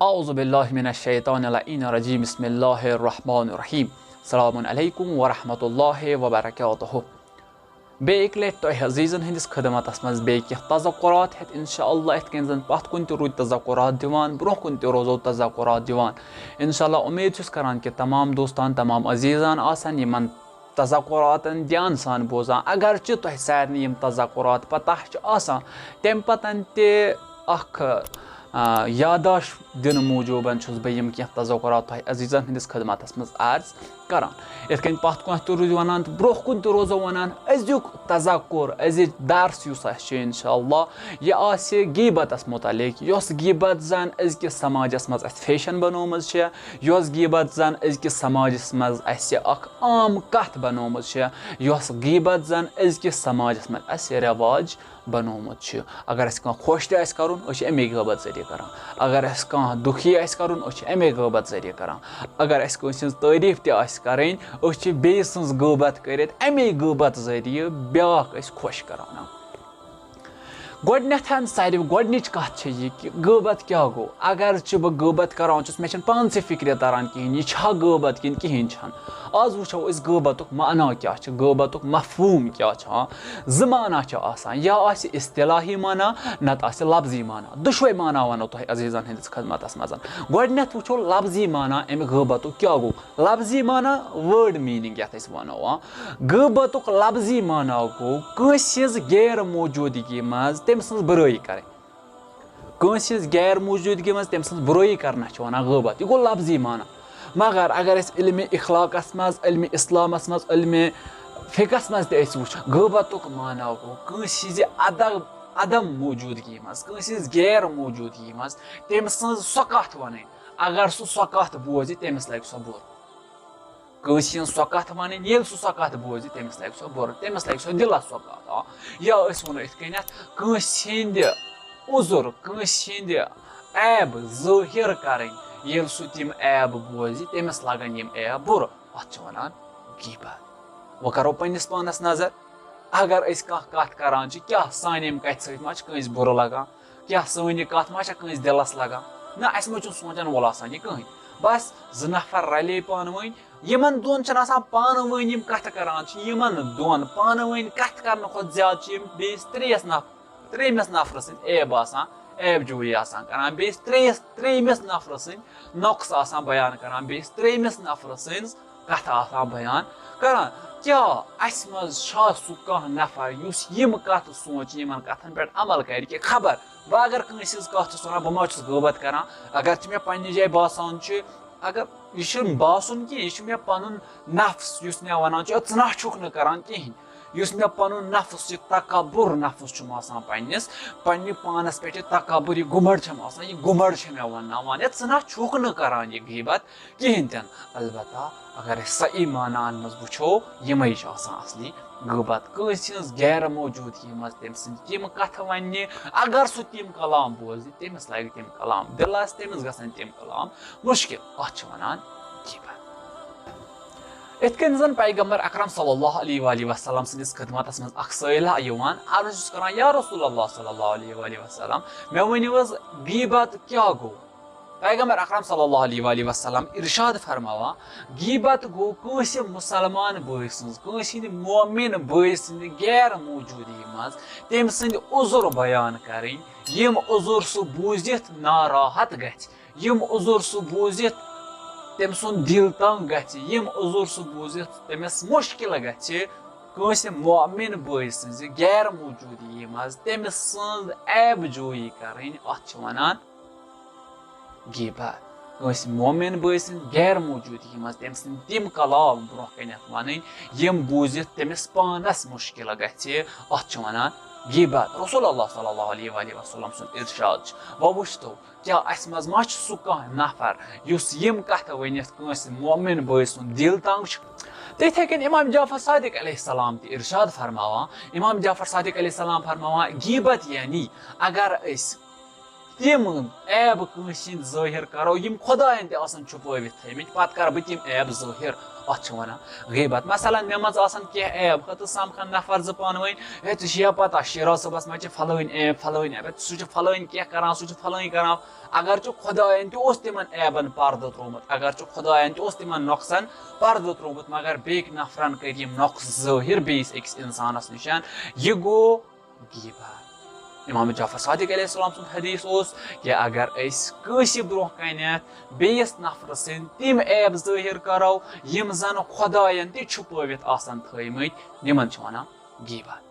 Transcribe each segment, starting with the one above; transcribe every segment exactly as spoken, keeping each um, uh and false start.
اعوذ باللہ من الشیطان اللعین الرجیم، بسم اللہ الرحمن الرحیم۔ السلام علیکم ورحمۃ اللہ وبرکاتہ۔ بیٚیہِ اَکہِ لَٹہِ تۄہہِ عزیٖزَن ہٕنٛدِس خدمتَس منٛز بیٚیہِ کینٛہہ تذکرات ہٮ۪تھ، اِنشاء اللہ، یِتھ کٔنۍ زَن پَتھ کُن تہِ روٗدۍ تذکرات دِوان، برٛونٛہہ کُن تہِ روزو تذکرات دِوان۔ اِنشاء اللہ، اُمید چھُس کران کہِ تمام دوستان، تمام عزیٖزان آسَن یِمَن تذکراتَن دھیان سان بوزان۔ اگرچہِ تۄہہِ سارنٕے یِم تذکرات پَتہ چھِ آسان، تَمہِ پَتَن تہِ اَکھ، آ، یادداشت دِنہٕ موٗجوٗبَن چھُس بہٕ یِم کینٛہہ تذکرات تۄہہِ عزیٖزَن ہٕنٛدِس خدمتَس منٛز عرض کران۔ یِتھ کٔنۍ پَتھ کُن تہِ روٗزِو وَنان تہٕ برٛونٛہہ کُن تہِ روزو وَنان، أزیُک تذکر، أزِچ درس یُس اَسہِ چھُ اِنشاء اللہ، یہِ آسہِ غیبتَس مُتعلِق، یۄس غیبت زَن أزکِس سماجَس منٛز اَسہِ فیشن بنٲومٕژ چھےٚ، یۄس غیبت زَن أزکِس سماجَس منٛز اَسہِ اَکھ عام کَتھ بنٲومٕژ چھےٚ، یۄس غیبت زَن أزکِس سماجَس منٛز اَسہِ رٮ۪واج بنوومُت چھُ۔ اگر اَسہِ کانٛہہ خۄش تہِ آسہِ کَرُن، أسۍ چھِ اَمے غٲبت ذٔریعہٕ کَران۔ اگر اَسہِ کانٛہہ دُکھی آسہِ کَرُن، أسۍ چھِ اَمے غٲبت ذٔریعہٕ کَران۔ اگر اَسہِ کٲنٛسہِ ہٕنٛز تعریٖف تہِ آسہِ کَرٕنۍ، أسۍ چھِ بیٚیہِ سٕنٛز غٲبت کٔرِتھ اَمے غٲبت ذٔریعہٕ بیٛاکھ أسۍ خۄش کَران۔ گۄڈٕنٮ۪تھ ساروی گۄڈٕنِچ کَتھ چھےٚ یہِ کہِ غٲبت کیٛاہ گوٚو؟ اگر چھِ بہٕ غٲبت کَران چھُس، مےٚ چھَنہٕ پانسٕے فِکرِ تَران کِہیٖنۍ، یہِ چھا غٲبت کِنہٕ کِہیٖنۍ چھَنہٕ۔ آز وٕچھو أسۍ غٲبتُک معنہ کیٛاہ چھُ، غٲبتُک مفہوٗم کیٛاہ چھُ۔ ہاں، زٕ معنہ چھِ آسان، یا آسہِ اصطلاحی معنہ، نَتہٕ آسہِ لفظی معنہ۔ دُشوَے معنہ وَنو تۄہہِ عزیٖزَن ہٕنٛدِس خدمتَس منٛز۔ گۄڈٕنٮ۪تھ وٕچھو لفظی معنہ اَمہِ غٲبتُک کیٛاہ گوٚو۔ لفظی معنہ، word meaning یَتھ أسۍ وَنو، آ، غٲبتُک لفظی معنہ گوٚو کٲنٛسہِ ہٕنٛز غیر موجوٗدگی منٛز تٔمۍ سٕنٛز بُرٲیی کَرٕنۍ۔ کٲنٛسہِ ہٕنٛز غیر موجوٗدگی منٛز تٔمۍ سٕنٛز بُرٲیی کرنس چھِ وَنان غٲبت۔ یہِ گوٚو لفظی معنہ۔ مگر اگر أسۍ علمِ اخلاقس منٛز، علمِ اسلامس منٛز، علمِ فقہس منٛز تہِ أسۍ وٕچھو، غٲبتُک معنہ گوٚو کٲنٛسہِ ہٕنٛزِ عدم، عدم موجوٗدگی منٛز، کٲنٛسہِ ہٕنٛز غیر موجوٗدگی منٛز تٔمۍ سٕنٛز سۄ کتھ وَنٕنۍ۔ اگر سُہ سۄ کتھ بوزِ، تٔمِس لگہِ سۄ بُرٕ۔ کٲنٛسہِ ہٕنٛز سۄ کتھ وَنٕنۍ، ییٚلہِ سُہ سۄ کتھ بوزِ، تٔمِس لگہِ سۄ بُرٕ، تٔمِس لگہِ سۄ دِلس سۄ کتھ۔ آ، یا أسۍ وَنو یِتھ کٔنٮ۪تھ، کٲنٛسہِ ہٕنٛدِ عُذر، کٲنٛسہِ ہٕنٛدِ عیب ظٲہِر کَرٕنۍ، ییٚلہِ سُہ تِم عیب بوزِ، تٔمِس لگن یِم عیب بُرٕ۔ اَتھ چھِ وَنان غیبت۔ وۄنۍ کَرو پنٛنِس پانَس نظر۔ اگر أسۍ کانٛہہ کَتھ کَران چھِ، کیٛاہ سانہِ اَمہِ کَتھِ سۭتۍ ما چھِ کٲنٛسہِ بُرٕ لگان؟ کیٛاہ سٲنۍ یہِ کَتھ ما چھےٚ کٲنٛسہِ دِلَس لگان؟ نہ، اَسہِ ما چھُنہٕ سونٛچَن وول آسان یہِ کٕہٕنۍ۔ بَس، زٕ نفر رَلے پانہٕ ؤنۍ، یِمَن دۄن چھِنہٕ آسان پانہٕ ؤنۍ یِم کَتھٕ کَران چھِ، یِمَن دۄن پانہٕ ؤنۍ کَتھٕ کَرنہٕ کھۄتہٕ زیادٕ چھِ یِم بیٚیِس ترٛیٚیَس نف-، ترٛیٚیِمِس نفرٕ سٕنٛدۍ عیب آسان، عیب جویی آسان کَران، بیٚیِس ترٛیٚیِس، ترٛیٚیِمِس نفرٕ سٕنٛدۍ نۄقص آسان بیان کَران، بیٚیِس ترٛیٚیِمِس نفرٕ سٕنٛز کَتھٕ آسان بیان کَران۔ کیٛاہ اَسہِ منٛز چھا سُہ کانٛہہ نفر یُس یِم کَتھٕ سونٛچہِ، یِمَن کَتھَن پٮ۪ٹھ عمل کَرِ کہِ خبر بہٕ اگر کٲنٛسہِ ہٕنٛز کَتھ چھُس وَنان، بہٕ ما چھُس غٲبت کَران؟ اگر تہِ مےٚ پنٛنہِ جایہِ باسان چھُ، اگر یہِ چھُنہٕ باسُن کینٛہہ، یہِ چھُ مےٚ پَنُن نفس یُس مےٚ وَنان چھُ، "ژٕ نہ چھُکھ نہٕ کَران کِہیٖنۍ۔" یُس مےٚ پَنُن نفس، یہِ تکبر نفس چھُم آسان پنٛنِس، پنٛنہِ پانَس پٮ۪ٹھ یہِ تکبر، یہِ گُمَڑ چھَم آسان، یہِ گُمَڑ چھےٚ مےٚ وَنناوان، "ہے، ژٕ نہ چھُکھ نہٕ کَران یہِ غیبت کِہیٖنۍ تہِ نہٕ۔" البتہ اگر أسۍ صحیح معناہَن منٛز وٕچھو، یِمَے چھِ آسان اصلی غٲبت۔ کٲنٛسہِ ہٕنٛز غیر موجوٗدگی منٛز تٔمۍ سٕنٛدۍ تِم کَتھٕ وَننہِ، اگر سُہ تِم کلام بوزِ، تٔمِس لَگہِ تِم کلام دِلَس، تٔمِس گژھن تِم کلام مُشکِل۔ اَتھ چھِ وَنان غیبت۔ یِتھ کٔنۍ زَن پیغمبر اکرم صلی اللہ علیہ وآلہ وسلم سٕنٛدِس خدمتَس منٛز اکھ سٲیلہ یِوان، عرض چھُس کران، "یا رسول اللہ صلی اللہ علیہ وآلہ وسلم، مےٚ ؤنِو حظ، غیبت کیٛاہ گوٚو؟" پیغمبر اکرم صلی اللہ علیہ وآلہ وسلم ارشاد فرماوان، غیبت گوٚو کٲنٛسہِ مُسلمان بٲے سٕنٛز، کٲنٛسہِ ہٕنٛدِ مؤمن بٲے سٕنٛدِ غیر موجوٗدگی منٛز تٔمۍ سٕنٛدِ عذر بیان کرٕنۍ، یِم عذر سُہ بوٗزِتھ ناراحت گژھِ، یِم عذر سُہ بوٗزِتھ تٔمۍ سُنٛد دِل تنٛگ گژھِ، یِم عذر سُہ بوٗزِتھ تٔمِس مُشکِل گژھِ، کٲنٛسہِ مؤمن بٲے سٕنٛزِ غیر موجوٗدگی منٛز تٔمِس سٕنٛز عیب جویی کرٕنۍ، اَتھ چھِ وَنان غیبت۔ کٲنٛسہِ مؤمن بٲے سٕنٛدِ غیر موجوٗدگی منٛز تٔمۍ سٕنٛدۍ تِم کلام برٛونٛہہ کنٮ۪تھ وَنٕنۍ، یِم بوٗزِتھ تٔمِس پانَس مُشکِل گژھِ، اَتھ چھِ وَنان غیبت۔ رسول اللہ صلی اللہ علیہ وآلہ وسلم سُنٛد ارشاد چھُ، وۄنۍ وٕچھتو، کیٛاہ اَسہِ منٛز ما چھُ سُہ کانٛہہ نفر یُس یِم کَتھٕ ؤنِتھ کٲنٛسہِ مؤمن بٲے سُنٛد دِل تنٛگ چھُ؟ تِتھَے کٔنۍ امام جعفر صادق علیہ السلام تہِ ارشاد فرماوان، امام جعفر صادق علیہ السلام فرماوان، غیبت یعنی اگر أسۍ تِم عیب کٲنٛسہِ ہِنٛدۍ ظٲہِر کَرو، یِم خۄدایَن تہِ آسَن چھُپٲوِتھ تھٲیمٕتۍ، پَتہٕ کَرٕ بہٕ تِم عیب ظٲہِر۔ اتھ چھِ ونان غیبت۔ مثلاً مےٚ منٛز آسن کینٛہہ عیب، ہتہٕ سمکھن نفر زٕ پانہٕ ؤنۍ، ہے، ژےٚ چھِ یا پتہ شیراز صٲبس منٛز چھِ فلٲنۍ عیب، فلٲنۍ عیب، سُہ چھُ فلٲنۍ کینٛہہ کران، سُہ چھُ فلٲنۍ کران۔ اگر چھُ خداین تہِ اوس تِمن عیبن پردٕ تروومُت، اگر چھُ خداین تہِ اوس تِمن نۄقصن پردٕ تروومُت، مگر بیٚکۍ نفرن کٔرۍ یِم نۄقص ظٲہر بیٚیِس أکِس انسانس نِشن۔ یہِ گوٚو غیبت۔ امام جعفر صادق علیہ السلام سُنٛد حدیث اوس کہ اگر أسۍ کٲنٛسہِ برونٛہہ کنٮ۪تھ بیٚیِس نفرٕ سٕنٛدۍ تِم عیب ظٲہر کرو یِم زن خداین تہِ چھُپٲوِتھ آسن تھٲومٕتۍ، یِمن چھِ ونان غیبت۔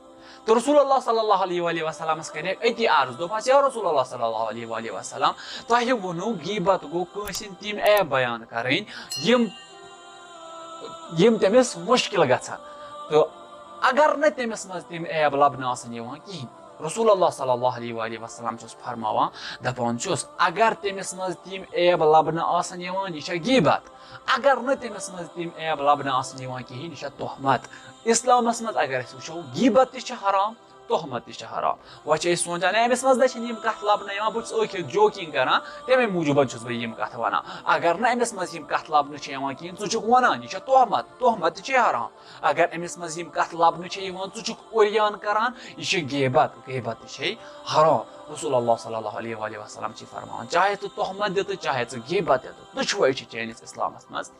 تہٕ رسول اللہ صلی اللہ علیہ وآلہ وسلمس کرے أتی عرض، دوٚپمس، یا رسول اللہ صلی اللہ علیہ وآلہ وسلم، تۄہہِ ووٚنوُ غیبت گوٚو کٲنٛسہِ ہٕنٛدۍ تِم عیب بیان کرٕنۍ یِم یِم تٔمِس مُشکِل گژھن۔ تہٕ اگر نہٕ تٔمِس منٛز تِم عیب لبنہٕ آسن یِوان کِہینۍ۔ رسول اللہ صلی اللہ علیہ وآلہ وسلم چھُس فرماوان، دپان چھُس، اگر تٔمِس منٛز تِم عیب لبنہٕ آسن یِوان، یہِ چھےٚ غیبت۔ اگر نہٕ تٔمِس منٛز تِم عیب لبنہٕ آسن یِوان کِہینۍ، یہِ چھےٚ تہمت۔ اسلامس منٛز اگر أسۍ وٕچھو، غیبت تہِ چھِ حرام، تہمت تہِ چھِ حرام۔ وۄنۍ چھِ أسۍ سونٛچان، ہے، أمِس منٛز نہ چھِنہٕ یِم کتھٕ لبنہٕ یِوان، بہٕ چھُس ٲخر joking کران، تمے موٗجوٗبن چھُس بہٕ یِم کتھٕ ونان۔ اگر نہٕ أمِس منٛز یِم کتھٕ لبنہٕ چھِ یِوان کِہینۍ، ژٕ چھُکھ ونان، یہِ چھےٚ تہمت، تہمت تہِ چھے حرام۔ اگر أمِس منٛز یِم کتھٕ لبنہٕ چھِ یِوان، ژٕ چھُکھ عریان کران، یہِ چھِ غیبت، غیبت تہِ چھے حرام۔ رسول اللہ صلی اللہ علیہ وآلہ وسلم چھِ فرماوان، چاہے ژٕ تہمت دِتہٕ، چاہے ژٕ غیبت دِتہٕ، دُشوے چھِ چٲنِس اسلامس منٛز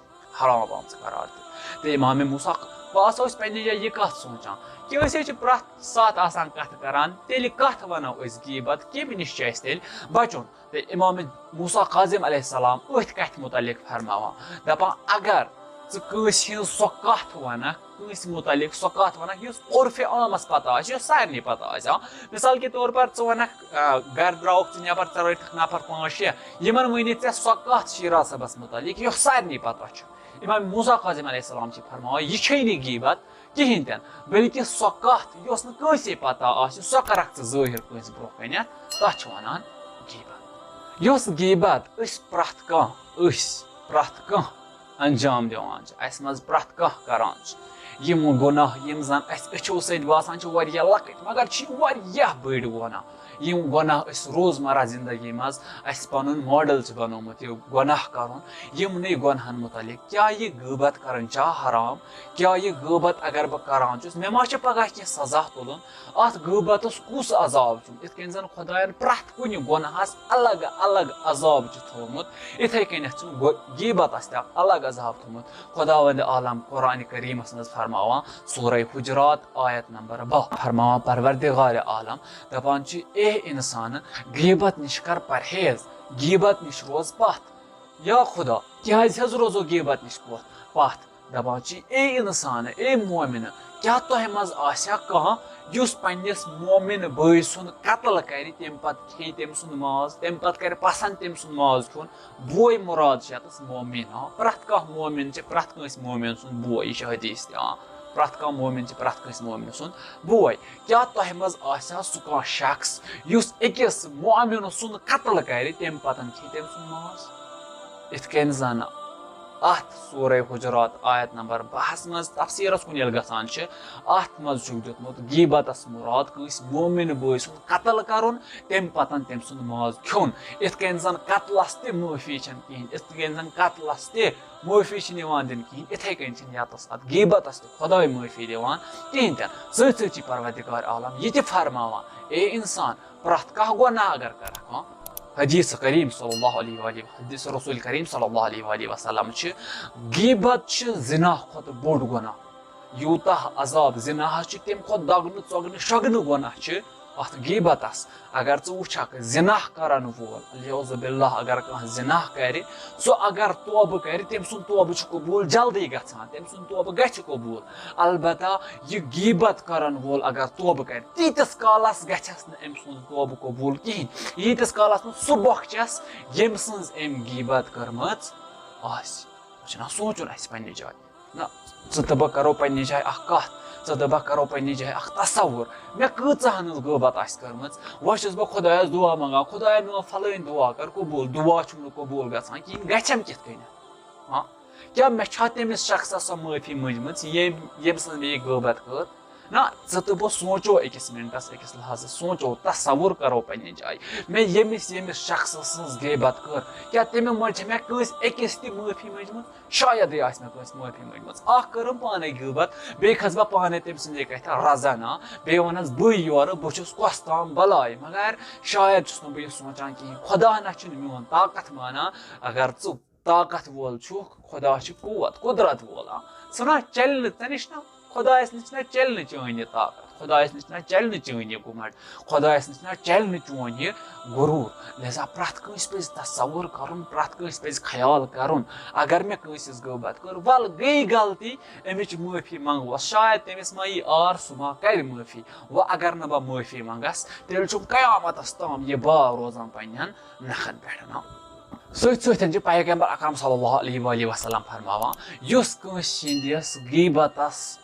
حرام آمژٕ قرار دِنہٕ۔ تہٕ امام موسیٰ، بہٕ آسو أسۍ پننہِ جایہِ یہِ کتھ سونٛچان کہِ أسۍ حظ چھِ پرٛٮ۪تھ ساتہٕ آسان کتھٕ کران، تیٚلہِ کتھ ونو أسۍ غیبت، کمہِ نِش چھُ اَسہِ تیٚلہِ بچُن؟ تہٕ امام موسیٰ کاظم علیہ السلام أتھۍ کتھِ متعلق فرماوان، دپان، اگر ژٕ کٲنٛسہِ ہٕنٛز سۄ کتھ ونکھ، کٲنٛسہِ متعلق سۄ کتھ ونکھ، یُس عرفِ عامس پتہ آسہِ، یۄس سارنٕے پتہ آسہِ، آ، مثال کے طور پر ژٕ ونکھ، آ، گرِ درٛاوُکھ ژٕ نٮ۪بر، ژےٚ رٔٹِکھ نفر پانٛژھ شےٚ، یِمن ؤنِتھ ژےٚ سۄ کتھ شیراز صٲبس متعلق، یۄس سارنٕے پتہ چھِ۔ امام موسیٰ کاظم علیہ السلام چھِ فرماوان، یہِ چھے نہٕ غیبت کِہینۍ تہِ نہٕ، بلکہِ سۄ کتھ، یۄس نہٕ کٲنٛسے پتہ آسہِ، سۄ کرکھ ژٕ ظٲہر کٲنٛسہِ برونٛہہ کنٮ۪تھ، تتھ چھِ ونان غیبت۔ یۄس غیبت أسۍ پرٛٮ۪تھ کانٛہہ، أسۍ پرٛٮ۪تھ کانٛہہ انجام دِوان چھِ، اسہِ منٛز پرٛٮ۪تھ کانٛہہ کران چھِ، یِم گۄناہ، یِم زن اسہِ أچھو سۭتۍ باسان چھِ واریاہ لۄکٕٹۍ، مگر چھِ یِم واریاہ بٔڑۍ گۄناہ۔ یِم گۄناہ أسۍ روزمرہ زندگی منٛز اسہِ پنُن model چھِ بنومُت، یہِ گۄناہ کرُن، یِمنٕے گۄنہن متعلق، کیٛاہ یہِ غیبت کرٕنۍ چھا حرام؟ کیٛاہ یہِ غیبت اگر بہٕ کران چھُس، مےٚ ما چھُ پگاہ کینٛہہ سزا تُلُن؟ اتھ غیبتس کُس عذاب چھُ؟ یِتھ کٔنۍ زن خۄداین پرٛٮ۪تھ کُنہِ گۄناہس الگ الگ عذاب چھُ تھوٚومُت، یِتھے کٔنٮ۪تھ چھُ غ-، غیبتس تہِ اکھ الگ عذاب تھوٚومُت۔ خۄداوند عالم قرآن کریمس منٛز فرماوان، سورہ حجرات، آیت نمبر باہ، فرماوان پروردگار عالم، دپان چھُ، اے انسان، غیبت نِش کر پرہیز، غیبت نِش روز پتھ۔ یا خدا، کیازِ حظ روزو غیبت نِش پتھ؟ پتھ؟ دپان چھِ، اے انسان، اے مومن، کیٛاہ تۄہہِ منٛز آسیا کانٛہہ یُس پننِس مومن بٲے سُنٛد قتل کرِ، تمہِ پتہٕ کھیٚیہِ تٔمۍ سُنٛد ماز، تمہِ پتہٕ کرِ پسنٛد تٔمۍ سُنٛد ماز کھیوٚن؟ بوے مراد چھُ ییٚتس مومن، ہاں، پرٛٮ۪تھ کانٛہہ مومن چھُ پرٛٮ۪تھ کٲنٛسہِ مومن سُنٛد بوے، یہِ چھُ حدیث تہِ، ہاں، پرٛٮ۪تھ کانٛہہ مومن چھُ پرٛٮ۪تھ کٲنٛسہِ مومن سُنٛد بوے۔ کیٛاہ تۄہہِ منٛز آسیا سُہ کانٛہہ شخص یُس أکِس مومن سُنٛد قتل کرِ، تمہِ پتہٕ کھیٚیہِ تٔمۍ سُنٛد ماز؟ یِتھ کٔنۍ زن اتھ سورہ حجرات آیت نمبر باہس منٛز تفسیرس کُن ییٚلہِ گژھان چھِ، اتھ منٛز چھُکھ دیُتمُت غیبتس مراد کٲنٛسہِ مومن بٲے سُنٛد قتل کرُن، تمہِ پتن تٔمۍ سُنٛد ماز کھیوٚن۔ یِتھ کٔنۍ زن قتلس تہِ معٲفی چھنہٕ کِہینۍ، یِتھ کٔنۍ زن قتلس تہِ معٲفی چھنہٕ یِوان دِنہٕ کِہینۍ، یِتھے کٔنۍ چھنہٕ یتس اتھ غیبتس تہِ خۄداے معٲفی دِوان کِہینۍ تہِ نہٕ۔ سۭتۍ سۭتۍ چھِ پروردگار عالم یہِ تہِ فرماوان، اے انسان، پرٛٮ۪تھ کانٛہہ گۄناہ اگر کرکھ، ہاں، حدیث کریم صلی اللہ علیہ وآلہ، حدیث رسول کریم صلی اللہ علیہ وآلہ وسلم چھِ، غیبت چھِ زنا کھۄتہٕ بوٚڑ گۄناہ۔ یوٗتاہ عذاب زناہس چھُ، تمہِ کھۄتہٕ دگنہٕ، ژۄگنہٕ، شۄگنہٕ گۄناہ چھِ اتھ غیبتس۔ اگر ژٕ وٕچھکھ، زنا کرن وول، العیاذ باللہ، اگر کانٛہہ زنا کرِ، سُہ اگر توبہٕ کرِ، تٔمۍ سُنٛد توبہٕ چھُ قبوٗل جلدی گژھان، تٔمۍ سُنٛد توبہٕ گژھِ قبوٗل۔ البتہ یہِ غیبت کرن وول اگر توبہٕ کرِ، تیٖتِس کالس گژھٮ۪س نہٕ أمۍ سُنٛد توبہٕ قبوٗل کِہینۍ، ییٖتِس کالس نہٕ سُہ بۄکھِ چھَس، ییٚمۍ سٕنٛز أمۍ غیبت کٔرمٕژ آسہِ۔ وۄنۍ چھُنہ سونٛچُن اَسہِ پننہِ جایہِ۔ نہ، ژٕ تہٕ بہٕ کرو پننہِ جایہِ اکھ کتھ، ژٕ تہٕ بہٕ کرو پننہِ جایہِ اکھ تصور۔ مےٚ کۭژاہ ہن ہٕنٛز غٲبت آسہِ کٔرمٕژ، وۄنۍ چھُس بہٕ خۄدایس دُعا منٛگان، خۄدایا، میون فلٲنۍ دُعا کر قبوٗل۔ دُعا چھُم نہٕ قبوٗل گژھان کِہینۍ، گژھٮ۪م کِتھ کٔنٮ۪تھ؟ ہاں؟ کیٛاہ مےٚ چھا تٔمِس شخصس سۄ معٲفی مٔنجمٕژ، ییٚمۍ، ییٚمۍ سٕنٛز مےٚ یہِ غٲبت کٔر؟ نہ، ژٕ تہٕ بہٕ سونٛچو أکِس مِنٹَس، أکِس لحظَس، سونٛچو، تصوُر کَرو پنٛنہِ جایہِ۔ مےٚ ییٚمِس ییٚمِس شخصہٕ سٕنٛز غیبت کٔر، کیٛاہ تٔمۍ منٛز چھےٚ مےٚ کٲنٛسہِ أکِس تہِ معٲفی مٔنٛجمٕژ؟ شایدٕے آسہِ مےٚ کٲنٛسہِ معٲفی مٔنٛجمٕژ۔ اَکھ کٔرٕم پانَے غیبت، بیٚیہِ کھَس بہٕ پانَے تٔمۍ سٕنٛدِ کَتھِ رَزَن، آ، بیٚیہِ وَنَس بٕے یورٕ، بہٕ چھُس کۄس تام بَلاے، مگر شاید چھُس نہٕ بہٕ یہِ سونٛچان کِہیٖنۍ۔ خۄدا نہ چھُنہٕ میون طاقت مانان، اگر ژٕ طاقت وول چھُکھ، خۄدا چھُ قوت، قۄدرت وول۔ آ، ژٕ نہ چلہِ نہٕ، ژےٚ نِش نہ، خۄدایَس نِش نہ چلہِ نہٕ چٲنۍ یہِ طاقت، خۄدایَس نِش نہ چلہِ نہٕ چٲنۍ یہِ گُمنڈ، خۄدایَس نِش نہ چلہِ نہٕ چون یہِ غروٗر۔ لہذا پرٛٮ۪تھ کٲنٛسہِ پَزِ تصوُر کَرُن، پرٛٮ۪تھ کٲنٛسہِ پَزِ خیال کَرُن، اگر مےٚ کٲنٛسہِ ہٕنٛز غٲبت کٔر، وَلہٕ گٔے غلطی، اَمِچ معٲفی منٛگوس، شاید تٔمِس ما یی عار، سُہ ما کَرِ معٲفی۔ وۄنۍ اگر نہٕ بہٕ معٲفی منٛگَس، تیٚلہِ چھُم قیامتَس تام یہِ باو روزان پنٛنٮ۪ن نَکھَن پٮ۪ٹھ۔ سۭتۍ سۭتۍ چھِ پیغمبر اکرم صلی اللہ علیہ وآلہ وسلم فرماوان، یُس کٲنٛسہِ ہٕنٛدِس غیبتس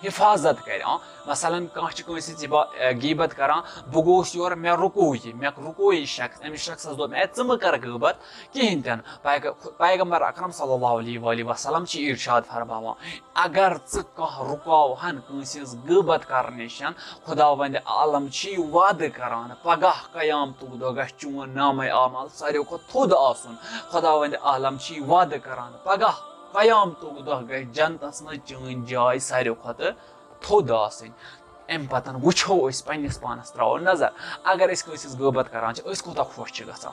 حفاظت کرِ، آ، مثلاً کانٛہہ چھُ کٲنٛسہِ ہٕنٛز عبا-، اے، غیبت کران، بہٕ گوٚوُس یورٕ، مےٚ رُکو یہِ، مےٚ رُکو یہِ شخص، أمِس شخصس دوٚپ مےٚ، "ہے، ژٕ مہٕ کر غیبت کِہیٖنۍ تہِ نہٕ۔" پیغ-، پیغمبر اکرم صلی اللہ علیہ وآلہ وسلم چھِ ارشاد فرماوان، اگر ژٕ کانٛہہ رُکاوہن کٲنٛسہِ ہٕنٛز غیبت کرنہٕ نِش، خداوند عالم چھی وعدٕ کران، پگاہ قیامتُک دۄہ گژھِ چون نامہ اعمال ساروی کھۄتہٕ تھوٚد آسُن۔ خداوند عالم چھی وعدٕ کران، پگاہ قیامتُک دۄہ گژھِ جنتس منٛز چٲنۍ جاے ساروی کھۄتہٕ تھوٚد آسٕنۍ۔ امہِ پتن وٕچھو أسۍ پننِس پانس، تراوو نظر، اگر أسۍ کٲنٛسہِ ہٕنٛز غٲبت کران چھِ، أسۍ کوٗتاہ خۄش چھِ گژھان،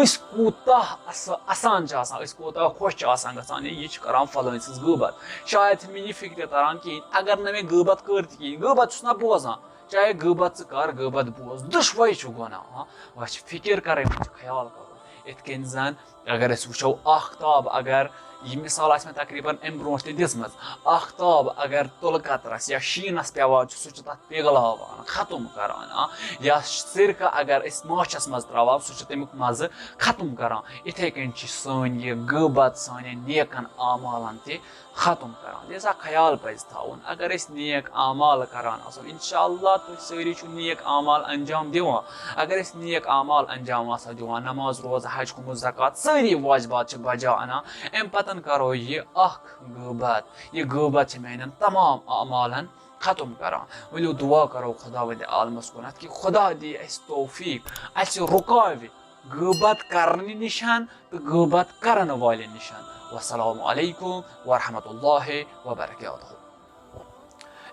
أسۍ کوٗتاہ اَس-، اَسان چھِ آسان، أسۍ کوٗتاہ خۄش چھِ آسان گژھان، ہے، یہِ چھُ کران فلٲنۍ سٕنٛز غٲبت۔ شاید چھِنہٕ مےٚ یہِ فِکرِ تران کِہیٖنۍ، اگر نہٕ مےٚ غٲبت کٔر تہِ کِہیٖنۍ، غٲبت چھُس نہ بوزان، چاہے غٲبت ژٕ کر، غٲبت بوز، دُشوَے چھُ گۄناہ۔ ہاں، وۄنۍ چھِ فِکر کَرٕنۍ، وۄنۍ چھُ خیال کَرُن۔ یِتھ کٔنۍ زَن اگر أسۍ وٕچھو، آختاب اگر، یہِ مِثال آسہِ مےٚ تقریٖباً اَمہِ برونٛٹھ تہِ دِژمٕژ، آختاب اگر تُلہٕ قطرَس یا شیٖنَس پٮ۪وان چھُ، سُہ چھُ تَتھ پِگلاوان، ختم کران، آ، یا سرکہ اگر أسۍ ماچھس منٛز تراوو، سُہ چھُ تَمیُک مَزٕ ختم کران۔ یِتھے کٔنۍ چھِ سٲنۍ یہِ غٲبت سانٮ۪ن نیکن اعمالن تہِ ختم کران۔ لہذا خیال پَزِ تھاوُن، اگر أسۍ نیک اعمال کران آسو، انشاءاللہ تُہۍ سٲری چھِو نیک اعمال انجام دِوان۔ اگر أسۍ نیک اعمال انجام آسو دِوان، نماز، روزٕ، حج، خمس، زکوٰۃ، سٲری واجبات چھِ بجا انان، امہِ پتن کرو یہِ اکھ غٲبت۔ یہِ غٲبت چھِ میانٮ۪ن تمام اعمالن ختم کران۔ ؤلِو دُعا کرو خۄداوندِ عالمس کُنتھ کہِ خۄدا دِیہِ اَسہِ توفیٖق، اَسہِ رُکاوِ غٲبت کرنہٕ نِشن تہٕ غٲبت کرن والٮ۪ن نِشن۔ والسلام علیکم ورحمۃ اللہ وبرکاتہ۔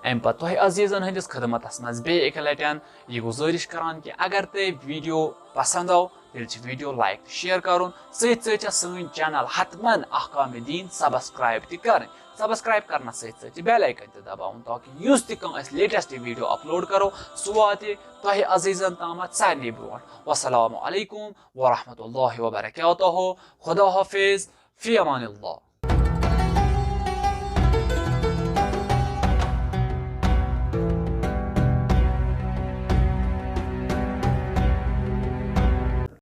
امہِ پتہٕ تۄہہِ عزیزن ہٕنٛدِس خدمتس منٛز بیٚیہِ اَکہِ لٹہِ یہِ گُزٲرِش کران کہِ اگر تۄہہِ video پسند آو، تیٚلہِ چھِ video like تہٕ share کرُن۔ سۭتۍ سۭتۍ چھےٚ سٲنۍ channel حتماً احکام دین subscribe تہِ کرٕنۍ۔ Subscribe کرنس سۭتۍ سۭتۍ چھِ bell icon تہِ دباوُن، تاکہِ یُس تہِ کانٛہہ أسۍ latest video upload کرو، سُہ واتہِ تۄہہِ عزیزن تامتھ سارنٕے برونٛٹھ۔ والسلام علیکم ورحمۃ اللہ وبرکاتہ۔ خدا حافظ۔ فی امان اللہ۔